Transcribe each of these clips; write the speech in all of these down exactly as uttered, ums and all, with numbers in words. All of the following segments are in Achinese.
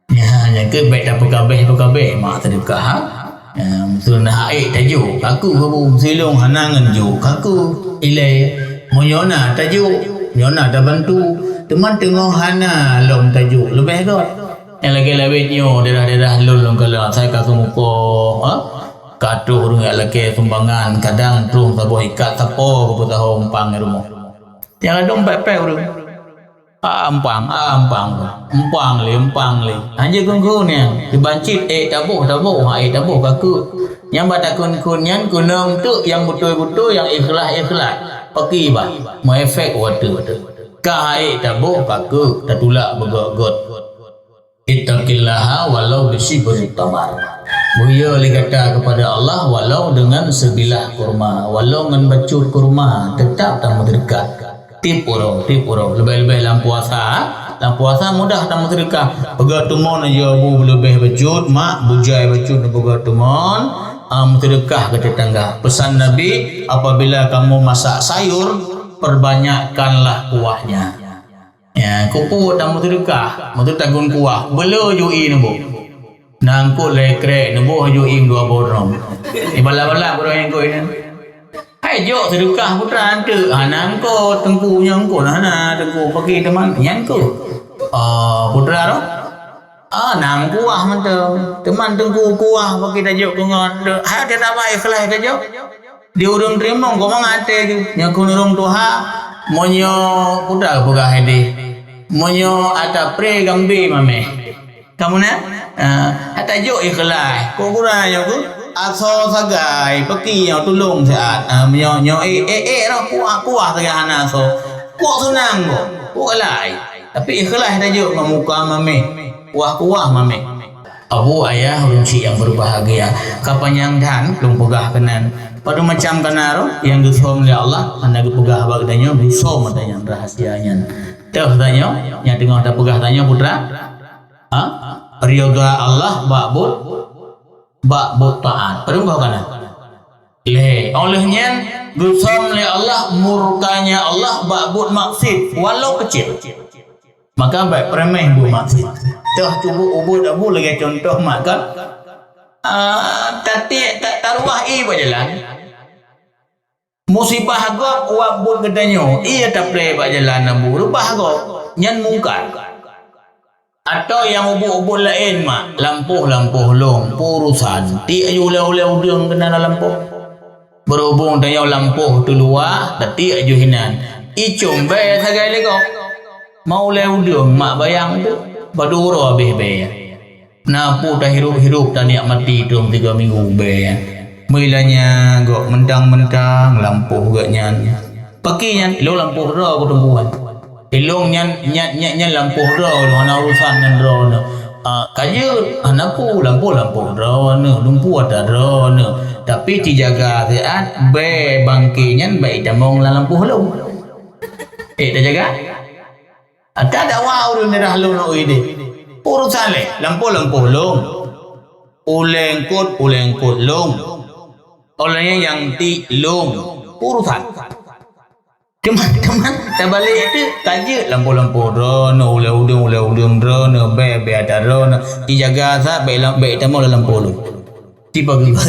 Nyan, nyan keuh bèk tapeukabeh-peukabeh mak seudeukah, ha? Nyan, meuseu na ék tajok, kaku kabu, meuseu lôn hana ngon jok, kaku ilèe. Meunyoe na tajok, nyoe na tabantu, teuma teungoh hana lom tajok, leubeh göt. Nyang lagèe lawét nyoe, daerah-daerah lôn, lôn kalon asai ka seumupoh, ha? Ka troh ureueng jak lakèe sumbangan, kadang troh saboh ikat sapo keu peutaho umpang di rumoh. Nyang ladôm pèt-pèt ureueng. Ah, umpang, ah, umpang. Umpang lé, umpang lé. Hana jikheun-kheun nyan. Dibancit, ék taboh, taboh. Ha, ék taboh, ka kheun. Nyang bak takheun-kheun nyan, keuneuk teuk nyang beutôi-beutôi, nyang ikhlaih-ikhlaih. Paki bah. Meuefek watèe-watèe. Ka ék taboh, ka kheun. Tatulak beugöt-göt. Ittaqillaha walau bisyibrut tamar. Beuyo lé gata kepada Allah walau dengan sebilah kurma, walau ngon bacut kurma, tetap tameuseudeukah. Tiep uroe, tiep uroe, leubeh-leubeh lam puasa. Lam puasa mudah tameuseudeukah. Peugöt tumon aja bu leubeh bacut, mak, bujai bacut peugöt tumon, ah, meuseudeukah keu tetangga. Pesan Nabi, apabila kamu masak sayur, perbanyakkanlah kuahnya. Ya, keupeue tameuseudeukah, meuseu tagun kuah, beuleu ju ié neuboh. Nangkot lhèe krèk neuboh ju ié dua boh droe. Ibalah-balah droe nyang keu inan. Hai jok seudeukah putra anteuk, hana eungkôt teungku nyoe eungkôt hana teungku paki teuma nyan keuh. Ah, putra roh. Ah, nang kuah mantong. Teuma teungku kuah paki tajok keu ngon. Hai teutabah ikhlaih tajok. Di ureueng teurimong kok mangat até jih. Nyoe kheun ureueng tuha, meunyoe peugah idéh, meunyoe ata pré gambé mamèh. Kamoe na? Ah, ata jok ikhlaih. Kok gura nyoe keuh asoe sagai, paki nyoe tulông siat. Ah, meunyoe nyoe ék, ék, ék roh kuah, kuah sagai hana asoe. Kok seunang kok, kok galai. Tapi ikhlaih tajok ngon muka mamèh. Kuah-kuah mamèh. Abu ayah ulôn syiek nyang berbahagia, ka panyang that lôn peugah keunan. Padum macam kana roh nyang geusöm lé Allah hana geupeugah bak geutanyoe, geusöm ata nyan rahsia nyan. Teuh tanyoe nyang teungoh tapeugah tanyoe putra, ha? Ridha Allah bak buet, bak buet taat. Padum boh kana? Lé, óh lheueh nyan geusöm lé Allah murkanya Allah bak buet maksiet walau kecil. Maka bèk peuremeh buet maksiet. Teuh cuba ubit abu lagèe cuntoh mak kan. Ah, tatiek ta-, taruwah ié bak jalan. Musibah gob uak buet geutanyoe, ié tapré bak jalan abu reubah gob, nyan mungkar. Atau nyang ubit-ubit laén mak, lampôh-lampôh lông, peurusan, tiek aju ulèe-ulèe udeueng keunan lam lampôh. Berhubung tanyoe lampôh teuluwa, tatiek ju hinan. Icong bèe sagai lé gob. Mau lé udeueng mak bayang tu, padum uroe abéh bèe. Na peue tahirup-hirup tanikmati troh tiga minggu bèe. Meuilanya gob mentang-mentang lampôh gobnyan. Paki nyan, ilong lampôh droe kutungkuan. Ilong nyan, nyan, nyan, nyan lampôh droe, hana urusan ngon droeneuh. Ah, ka jeuet, hana peue, lampôh, lampôh droeneuh, lumpu ata droeneuh. Tapi tijaga siat, bèe bangke nyan bèk itamong lam lampôh lông. Eh, tajaga? Ata dakwa ureueng daerah lôn ui deh. Urusan lé, lampôh, lampôh lông. Ulèe eungkôt, ulèe eungkôt lông. Ulèe nyang tiek lông. Urusan. Teuma, teuma, tabalek teuk, ka jeuet lampôh-lampôh droeneuh, ulèe udeueng, ulèe udeueng droeneuh, bèe, bèe ata droeneuh, ijaga that, bèk lam, bèk itamong lam lampôh lông. Tiba geuba.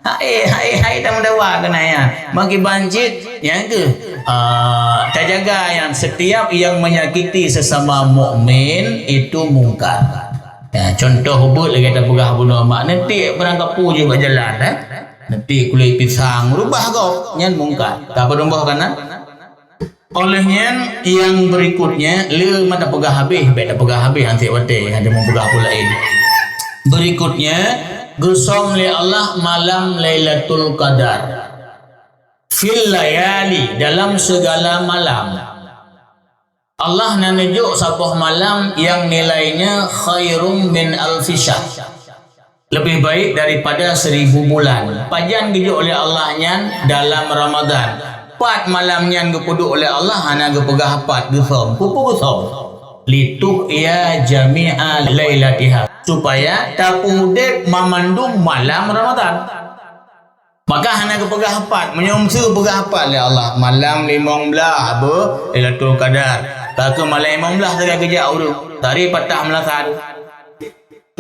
Hai, hai, hai, tameudawa keunan nyan. Makiban cit, nyang keuh, ah, tajaga nyan, setiap yang menyakiti sesama mukmin itu mungkar. Ya, contoh ubit lagèe tapeugah bunoe mak, neutiek barang kapeue jih bak jalan, eh. Neutiek kulét pisang, reubah gob, nyan mungkar. Ka padum boh kana? Óh lheueh nyan, nyang berikutnya, le mata peugah habéh, bèk tapeugah habéh, han sép watèe, hana meupeugah peue laén. Berikutnya, geusöm lé Allah malam Lailatul Qadar. Fil layali, dalam segala malam. Allah na neujok saboh malam nyang nilainya khairum min alfi syahr. Leubeh baik daripada seribu bulan. Pajan geujok lé Allah nyan dalam Ramadan. Pat malam nyan geupeuduek lé Allah hana geupeugah pat geusöm. Peue geusöm? Lituhya jami'a lailatiha. Supaya tapeuudép mamandum malam Ramadan. Maka hana geupeugah pat, meunyoe meuseu peugah pat lé Allah, malam limong blaih beu Lailatul Qadar. Ka keuh malam limong blaih sagai geujak ureueng, tari patah meulasan.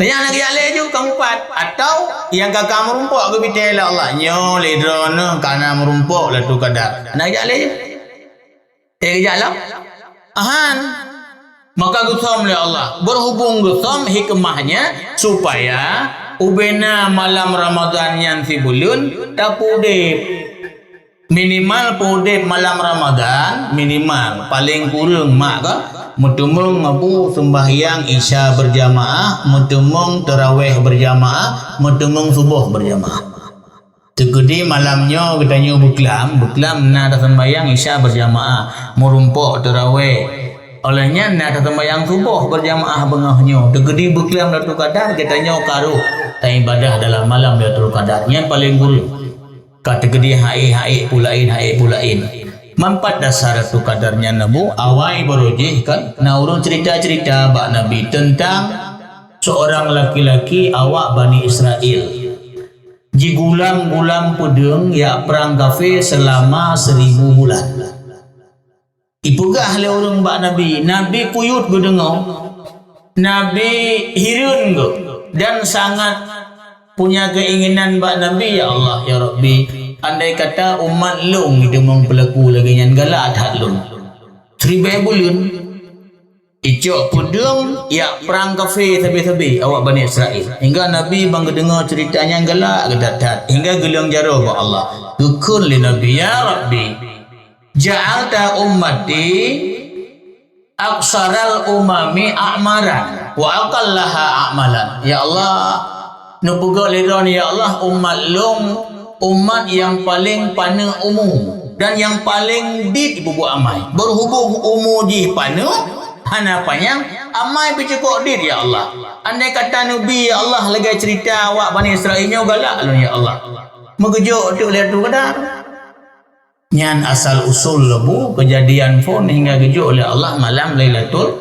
Tanya nak jak lé ju ka mupat. Atau nyang ka ka meurumpok geubitée lé Allah. Nyoe lé droeneuh ka na meurumpok Lailatul Qadar. Nak jak lé ju. Eh, jak lom. Ahan. Maka geusom lé Allah. Berhubung geusom hikmahnya supaya ubena malam Ramadan nyan sibuleuen tapeuudeb. Minimal peuudeb malam Ramadan, minimal, paléng kureueng mak ka, meuteumong abu seumbahyang Isya berjamaah, meuteumong tarawih berjamaah, meuteumong suboh berjamaah. Teukeudi malam nyoe geutanyoe beuklam, beuklam na taseumbahyang Isya berjamaah, meurumpok tarawih. Óh lheueh nyan na taseumbahyang suboh berjamaah beungoh nyoe. Teukeudi beuklam Lailatul Qadar, geutanyoe ka rhoh taibadah dalam malam Lailatul Qadar. Nyan paléng kureueng. Ka teukeudi hai-hai peue laén, hai peue laén. Manfaat dasar Lailatul Qadar nyan abu, awai baroe jih kan na ureuëng cerita-cerita bak Nabi tentang seorang laki-laki awak Bani Israel. Jigulam-gulam peudeueng jak prang kafé seulama seribu bulan. Ipeugah lé ureuëng bak Nabi, Nabi kuyut geudeungoe. Nabi hireuen geuh dan sangat punya keinginan bak Nabi, "Ya Allah, ya Rabbi, andai kata umat lôn jiteumong peulaku lagée nyan galak that lôn." Siribée buleuen. Icok peudeueng jak prang kafé sabe-sabe awak Bani Israel. Hingga Nabi ban geudeungoe ceurita nyan galak geuh that-that. Hingga geuleueng jaroe bak Allah. Geukheun lé Nabi, "Ya Rabbi, ja'alta ummati aksaral umami a'maran wa aqallaha amalan." Ya Allah, neupeugah lé droeneuh, ya Allah, umat lôn umat nyang paléng paneuk umu dan nyang paléng dit peubuet amai. Berhubung umu jih paneuk, hana panyang, amai pih cukôp dit, ya Allah. Andai kata neubi, ya Allah, lagée ceurita awak Bani Israel nyoe galak lôn, ya Allah. Meugeujok teuk Lailatul Qadar. Nyan asal usul leubeh keujadian phon hingga geujok lé Allah malam Lailatul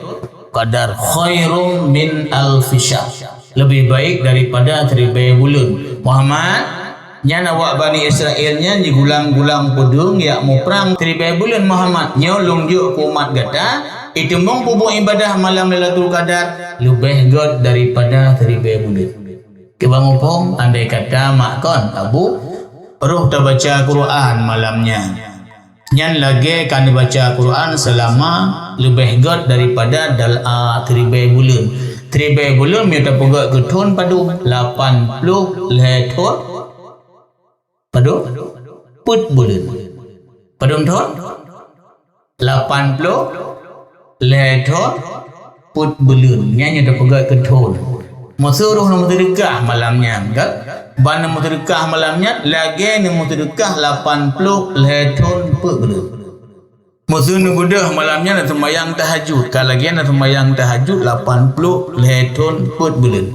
Qadar, khairum min alfi syahr. Leubeh baik daripada siribée buleuen. Muhammad, nyan awak Bani Israel nyan jigulam-gulam peudeueng jak muprang siribée buleuen, Muhammad. Nyoe lôn jok keu umat gata, iteumong peubuet ibadah malam Lailatul Qadar leubeh gét daripada siribée buleuen. Kiban muphom, andai kata mak kon, Abu, rhoh tabaca Quran malam nyan. Nyan lagée ka neubaca Quran seulama leubeh gét daripada dal-, a, siribée buleuen. Siribée buleuen meunyoe tapeugét keu thon padum? Lapan ploh lhée thon. Padum? Peuet buleuen. Padum thon? Lapan ploh lhée thon peuet buleuen. Nyan nyang tapeugét keu thon. Meuseu rhoh neumeuseudeukah malam nyan, kan? Ban neumeuseudeukah malam nyan, lagée neumeuseudeukah lapan ploh lhée thon peuet buleuen. Meuseu neubeudôh malam nyan neuseumayang tahajud, ka lagée neuseumayang tahajud lapan ploh lhée thon peuet buleuen.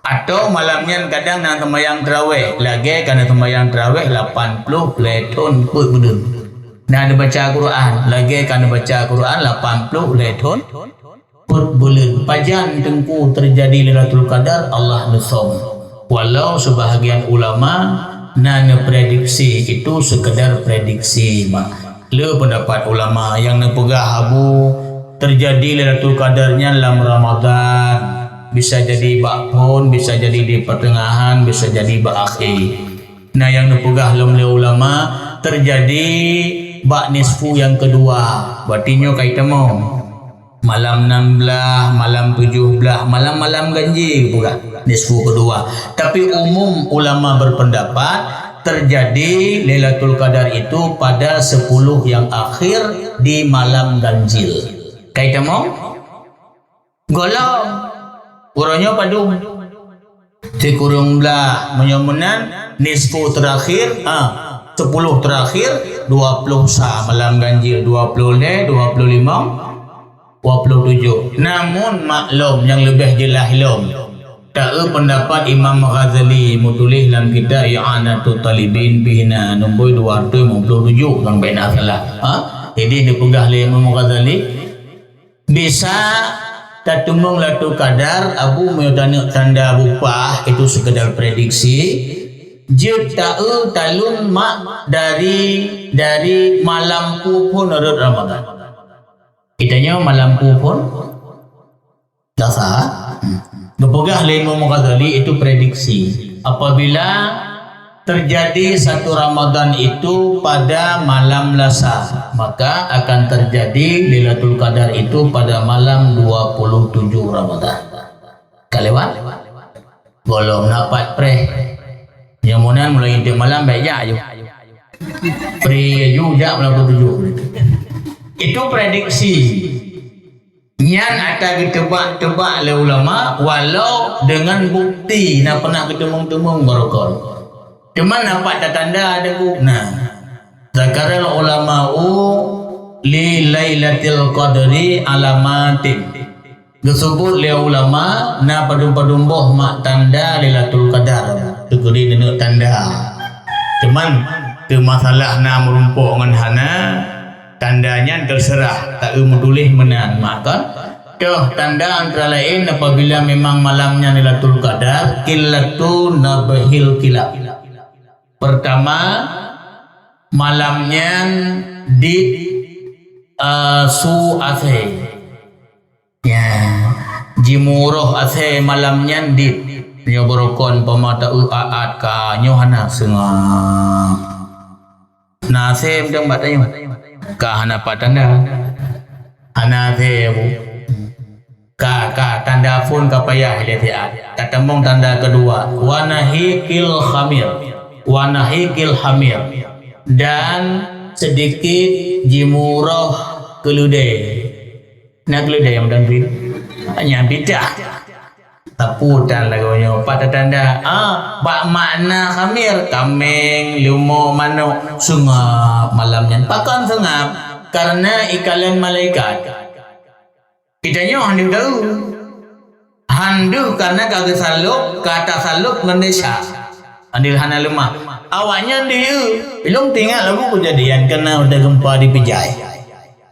Atau malam nyan kadang na seumayang tarawéh, lagée ka na seumayang tarawéh lapan ploh lhée thon peuet buleuen. Na neubaca Quran, lagée ka neubaca Quran lapan ploh lhée thon peuet buleuen. Pajan teungku teujadi Lailatul Qadar, Allah neusöm. Walau sebahagian ulama na neuprediksi, itu sekedar prediksi, mak. Le pendapat ulama nyang neupeugah Abu teujadi Lailatul Qadar nyan lam Ramadan, bisa jadi bak phon, bisa jadi di peuteungahan, bisa jadi bak akhé. Na nyang neupeugah lom lé ulama teujadi bak nisfu nyang keudua, berarti nyoe ka itamong. Malam nam blaih, malam tujoh blaih, malam-malam ganjil geupeugah, nisfu keudua. Tapi umum ulama berpendapat teujadi Lailatul Qadar itu pada sepuluh yang akhir di malam ganjil. Ka itamong? Gohlom. Uroe nyoe padum? Sikureueng blaih, meunyoe meunan nisfu teurakhir, ha, sepuluh teurakhir, dua ploh sa malam ganjil, dua ploh lhée, dua ploh limong, dua ploh tujoh. Namun maklum nyang leubeh jeulaih lom, ta-eu pendapat Imam Ghazali meutuléh lam kitab I'anatut Talibin pih na nombor dua ratus lima puluh tujuh sampai na salah. Ha? Jadi dipeugah lé Imam Ghazali, bisa tateumong Lailatul Qadar, Abu, meunyoe taneuk tanda bupah, itu sekedar prediksi. Jeuet ta-eu taleueng mak dari, dari malam peuet phon rot Ramadan. Geutanyoe malam peuet phon? Dasa. Hmm. Geupeugah lé Imam Ghazali itu prediksi. Apabila terjadi satu Ramadan itu pada malam Lasa, maka akan terjadi Lailatul Qadar itu pada malam dua puluh tujuh Ramadan. Ka lewat? Golom na pat preh. Nyoe meunan mulai inti malam baik jak aju. Pri aju jak malam dua puluh tujuh. Itu prediksi. Nyan ata geutebak-tebak lé ulama, walau dengan bukti na pernah geuteumong-teumong barokon. Teuma na pat tatanda deungon na. Zakaral ulama'u li Lailatul Qadri alamatin. Geusebut lé ulama na padum-padum boh mak tanda Lailatul Qadar. Teukeudi neuneuk tanda. Cuman keu masalah na meurumpok ngon hana, tanda nyan terserah taeu meutuléh meunan mak kan. Toh tanda antara lain apabila memang malam nyan Lailatul Qadar, qillatu nabhil kilab. Pertama, malam nyan dit, eh, su asée. Ya, jimuroh asée malam nyan dit. Nyoe barokon pama taeu aat ka nyoe hana seungab. Na asée mantong bak tanyoe. Ka hana pat tanda. Hana asée, Bu. Ka, ka, tanda phon ka payah ilée siat. Tatamong tanda keudua. Wa nahiqil khamir. Wa nahiqil hamir. Dan sedikit jimuroh keuludée. Na keuludée nyang meudan pih? Nyan bidah. Taputan lagoe nyoe, pat tatanda. Ah, bak makna khamir, kaméng, leumo, manok, seungab malam nyan. Pakon seungab? Karena ikalon malaikat. Geutanyoe han deuh taeu. Han deuh karena ka geusalôb, ka tasalôb ngon desya. Han deuh hana leumah. Awaknyan deuh, ilôn teuingat lagu keujadian keunan watée geumpa di Pidie.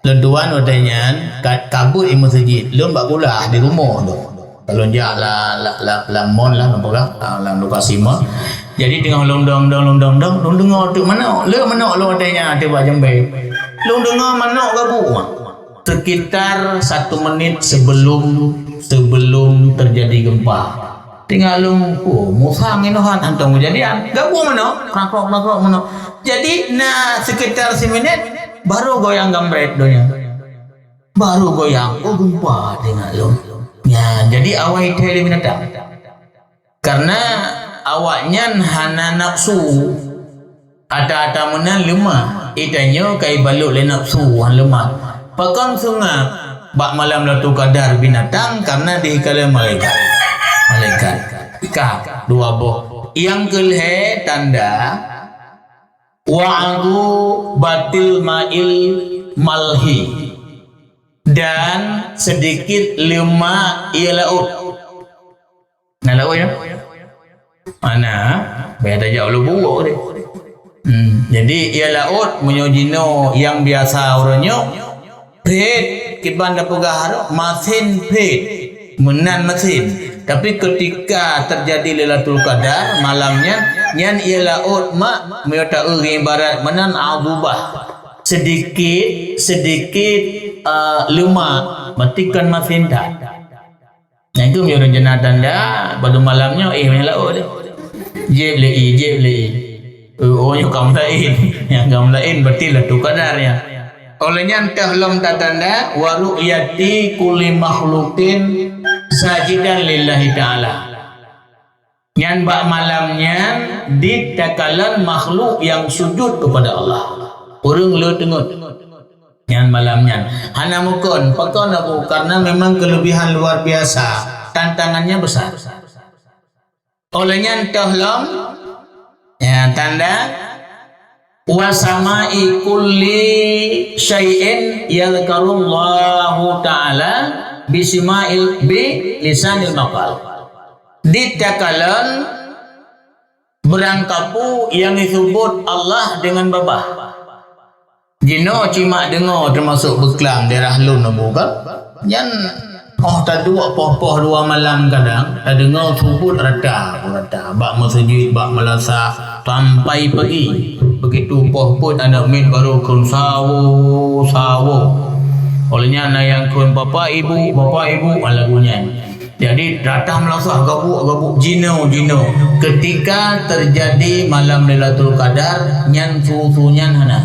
Lôn tuan watée nyan ka, ka beuet i meuseujid, lôn bak kulah di rumoh tu. Ka lôn jak la, la, la, lam mall lah, lôn peugah, ah, lam lokasi mall. Jadi teungoh lôn dong-dong, lôn dong-dong, lôn deungoe teuk manok. Le manok lôn watée nyan ateueh bak jambée. Lôn deungoe manok gabuk mak. Sekitar satu menit sebelum, sebelum terjadi gempa. Teungoh lôn, oh, musang inohan hantom keujadian. Gabuk manok, krakrok, krakrok manok. Jadi na sekitar siminit baru goyang gambret donya. Baru goyang, oh, gempa teungoh lôn. Nya, jadi awai thai lé binatang. Karena awaknyan hana nafsu. Ata-ata meunan leumah. Geutanyoe ka ibalot lé nafsu han leumah. Pakon seungab bak malam Lailatul Qadar binatang karena dikalon malaikat. Malaikat. Ka dua boh. Nyang keulhée tanda wa'adu batil ma'il malhi. Dan sedikit leumah ié laôt. Na laôt nyoe? Mana? Biar tajak ulu buok deh. Hmm, jadi ié laôt meunyoe jinoe nyang biasa uroe nyoe, phét, kiban tapeugah rot, masin phét. Meunan masin. Tapi ketika terjadi Lailatul Qadar, malam nyan, nyan ié laôt mak, meunyoe taeu ibarat meunan adubah. Sedikit, sedikit, eh, leumah, berarti kon masin that. Nyang keuh meunyoe rencana tanda, badu malam nyoe, eh, nyang laôt deh. Jieb lé ié, jieb lé ié. Eh, oh, nyoe kaum laén. Nyang kaum laén berarti Lailatul Qadar nyan. Oleh nyan teuh lom tatanda, wa ru'yati kulli makhluqin sajidan lillahi ta'ala. Nyan bak malam nyan ditakalon makhluk nyang sujud kepada Allah. Ureuëng le teungeut. Nyan malam nyan. Hana mukon. Pakon Abu? Karena memang kelebihan luar biasa. Tantangannya besar. Oleh nyan toh lom, ya, tanda, wa sama'i kulli syai'in yadhkarullahu ta'ala bisima'il bi lisanil maqal. Ditakalon beurangkapeue nyang jisebut Allah deungon babah. Jinoe cimak deungoe teumasok beuklam daerah lôn Abu kan. Nyan oh taduek poh-poh dua malam kadang tadeungoe subut rata, rata bak meuseujid, bak meulasah sampai pagi. Begitu poh peuet aneuk miet baru kheun sawo, sawo. Oleh nyan na nyang kheun bapak ibu, bapak ibu, ah, lagu nyan. Jadi, datang meulasah gabuk-gabuk, jinoe-jinoe. Ketika terjadi malam Lailatul Qadar, nyan su-su nyan hana.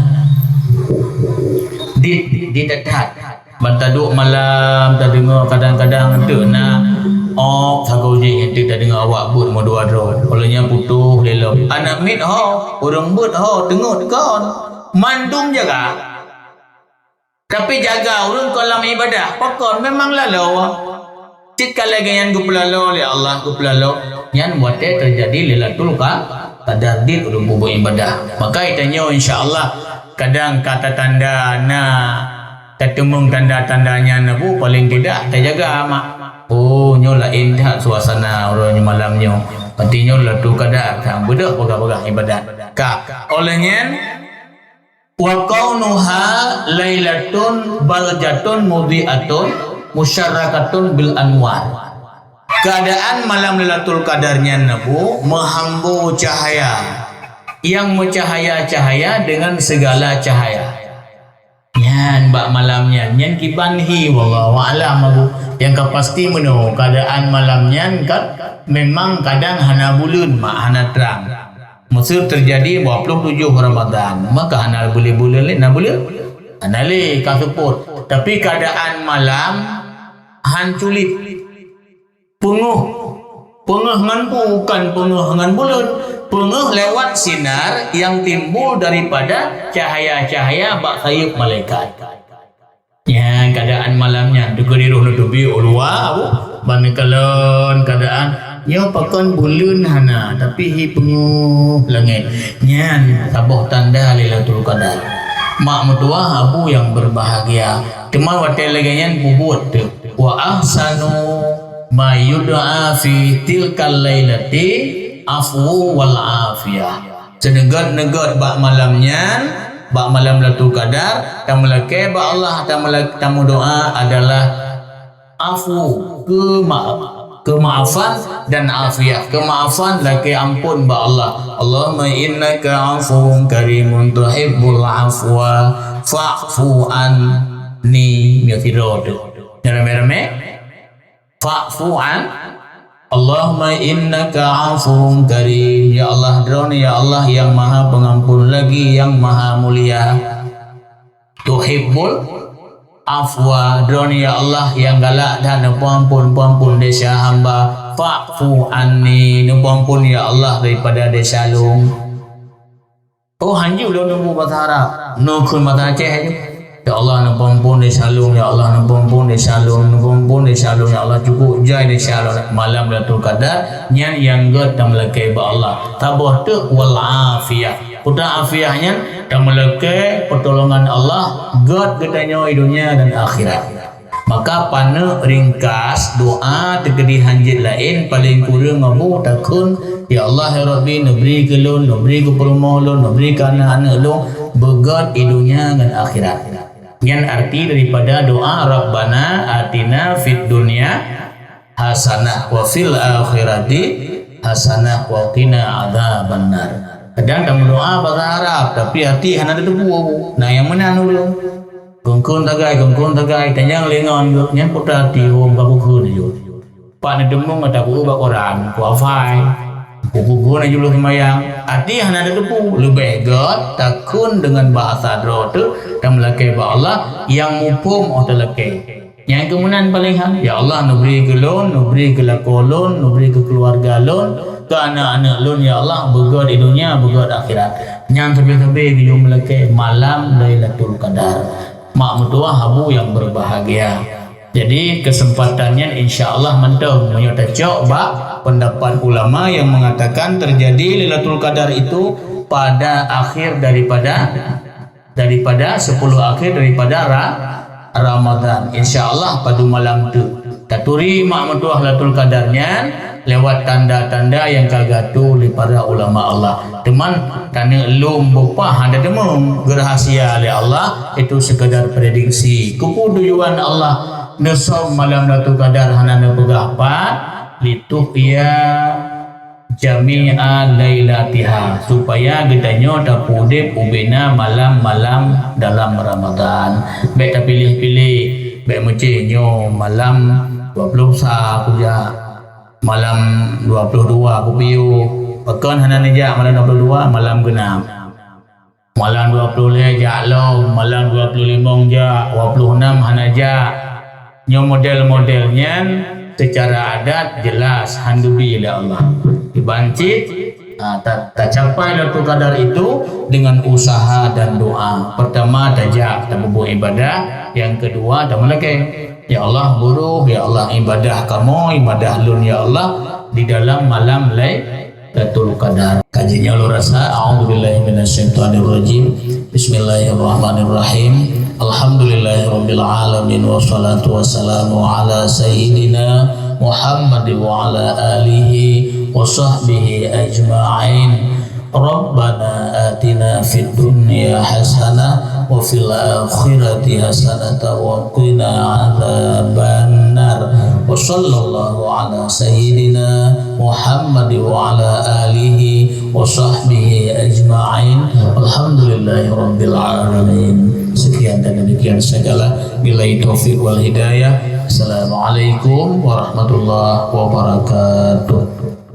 Di, di that-that. Ban taduek malam, tadeungoe kadang-kadang enteuk na, oh, sagoe jih enteuk tadeungoe awak beuet meudua droe. Óh lheueh nyan putôh lé lom. Aneuk miet ho, ureueng beuet ho, teungeut kon. Mandum jaga. Tapi jaga ureueng kon lam ibadah, pakon memang laloe. Cit ka lagée nyan geupeulaloe lé Allah, geupeulaloe. Nyan watée teujadi Lailatul Qa-, Qadar dit ureueng peubuet ibadah. Maka geutanyoe insya Allah kadang ka tatanda na, tateumeung tanda-tanda nyan na bu, paling tidak tajaga mak. Oh, nyoe laén that suasana uroe nyoe malam nyoe. Berarti nyoe Lailatul Qadar, sang beudôh peugah-peugah ibadat. Ka, óh lheueh nyan, wa kaunuha lailatun baldatun mudhi'atun musyarrakatun bil anwar. Keadaan malam Lailatul Qadar nyan na bu meuhambo cahaya, yang meucahaya-cahaya dengan segala cahaya. Nyan bak malam nyan, nyan kiban hi, wallahu a'lam, Abu. Nyang ka pasti meunoe, keadaan malam nyan kan memang kadang hana buleuen mak, hana trang. Meuseu teujadi dua puluh tujoh Ramadhan, maka hana buleuen-buleuen lé, na buleuen? Hana lé, ka seupôt. Tapi keadaan malam han culip. Peungeuh. Peungeuh ngon bu-, bukan peungeuh ngon buleuen. Peungeuh lewat sinar yang timbul daripada cahaya-cahaya bak sayeup malaikat. Nyan keadaan malam nyan, teuka di roh neutubi u luwa, bu, ban neukalon keadaan nyoe pakon buleuen hana, tapi hi peungeuh langét. Nyan saboh tanda Lailatul Qadar. Mak meutuwah abu nyang berbahagia. Teuma watée lagée nyan peubuet teuh. Wa ahsanu ma yud'a fi tilkal lailati afwu wal afiyah. Seuneugét-neugét bak malam nyan, bak malam Lailatul Qadar, tameulakée bak Allah, tameula-, tameudoa adalah afu, keuma-, keumaafan dan afiah. Keumaafan lakée amphon bak Allah. Allahumma innaka afuwun karimun tuhibbul afwa fa'fu anni. Nyoe sidroe teuh. Nyoe ramé-ramé. Fa'fu an. Allahumma innaka afuwun karim. Ya Allah, Droeneuh ya Allah nyang Maha Pengampun lagi nyang Maha Mulia. Tuhibbul afwa, Droeneuh ya Allah nyang galak that neupeuampon, peuampon desya hamba. Fa'fu anni, neupeuampon ya Allah daripada desya lôn. Oh, hanjeuet lôn neubeuet basa Arab. Neukheun basa Aceh aju. Ya Allah, neupeuampon desya lôn, ya Allah, neupeuampon desya lôn, neupeuampon desya lôn, ya Allah, cukôp jai desya lôn. Malam Lailatul Qadar, nyan nyang gét tameulakée bak Allah. Saboh teuk wal afiyah. Peue afiah nyan, tameulakée peutulongan Allah, gét geutanyoe di donya dan akhirat. Maka paneuk ringkas doa teukeudi hanjeuet laén, paleng kureueng abu takheun, "Ya Allah, ya Rabbi, neubri keu lôn, neubri keu peurumoh lôn, neubri keu aneuk-aneuk lôn, beugét di donya ngon akhirat." Nyan arti daripada doa, "Rabbana atina fid dunya hasanah wa fil akhirati hasanah wa qina adzabannar." Kadang tameudoa basa Arab, tapi hati hana tateupeue. Na nyang meunan ureueng. Kheun-kheun sagai, kheun-kheun sagai, tanyong lé ngon geuh, nyan peue hati hom ka kukheun aju. Pat neudeumeung ata ku bak koran, kuhafai. Kukheun aju lôn seumayang. Hati hana tateupeue, leubeh gét takheun deungon bahasa droe teuh, tameulakée bak Allah nyang muphom óh talakée. Nyang keumeunan paleng han, "Ya Allah, neubri keu lôn, neubri keu lakoe lôn, neubri keu keuluwarga lôn, keu aneuk-aneuk lôn, ya Allah, beugét di donya, beugét akhirat." Nyan sabe-sabe geuyue meulakée malam Lailatul Qadar. Mak meutuwah abu nyang berbahagia. Jadi, keuseumpatan nyan insya Allah mantong meunyoe tacok bak peundapat ulama nyang meungatakan teujadi Lailatul Qadar itu pada akhir daripada daripada sepuluh akhir daripada Ra-, Ramadan. Insya Allah padum malam tu taturi mak meutuwah Lailatul Qadar nyan lewat tanda-tanda nyang ka geuatoe lé para ulama Allah. Teuma taneuk lom beupah hana deungoe geurahsia lé Allah, itu sekadar prediksi. Keupeue tujuan Allah neusom malam Lailatul Qadar hana neupeugah pat, lituhya jami'a lailatiha, supaya geutanyoe tapeuudeb ubena malam-malam dalam Ramadan. Bék tapiléh-piléh, bék meucéh nyoe malam Dua ploh sa kujak, malam dua ploh dua kupiôh. Pakon hana neujak malam dua ploh dua? Malam geunam. Malam dua ploh lhèe jak lom, malam dua ploh limong jak, dua ploh nam hana jak. Nyoe model-model nyan secara adat jelas han geubi lé Allah. Kiban cit, ha, ta-, tacapai Lailatul Qadar itu dengan usaha dan doa. Pertama, tajak tapeubuet ibadah. Yang kedua, tameulakèe, "Ya Allah, buruh, ya Allah, ibadah kamoe, ibadah lôn, ya Allah, di dalam malam Lailatul Qadar." Kaji nyoe lôn rasa, a'udzubillahi minasyaitonirrajim. Bismillahirrahmanirrahim. Alhamdulillahirabbil alamin, wassalatu wassalamu ala sayyidina Muhammad wa ala alihi wa sahbihi ajma'in. Rabbana atina fid dunya hasanah wa fil akhirati hasanah wa qina adzabannar. Wa sallallahu ala sayyidina Muhammad wa ala alihi wa sahbihi ajma'in. Alhamdulillahi rabbil alamin. Sekian dan demikian segala. Billahi taufiq wal hidayah. Assalamualaikum warahmatullahi wabarakatuh.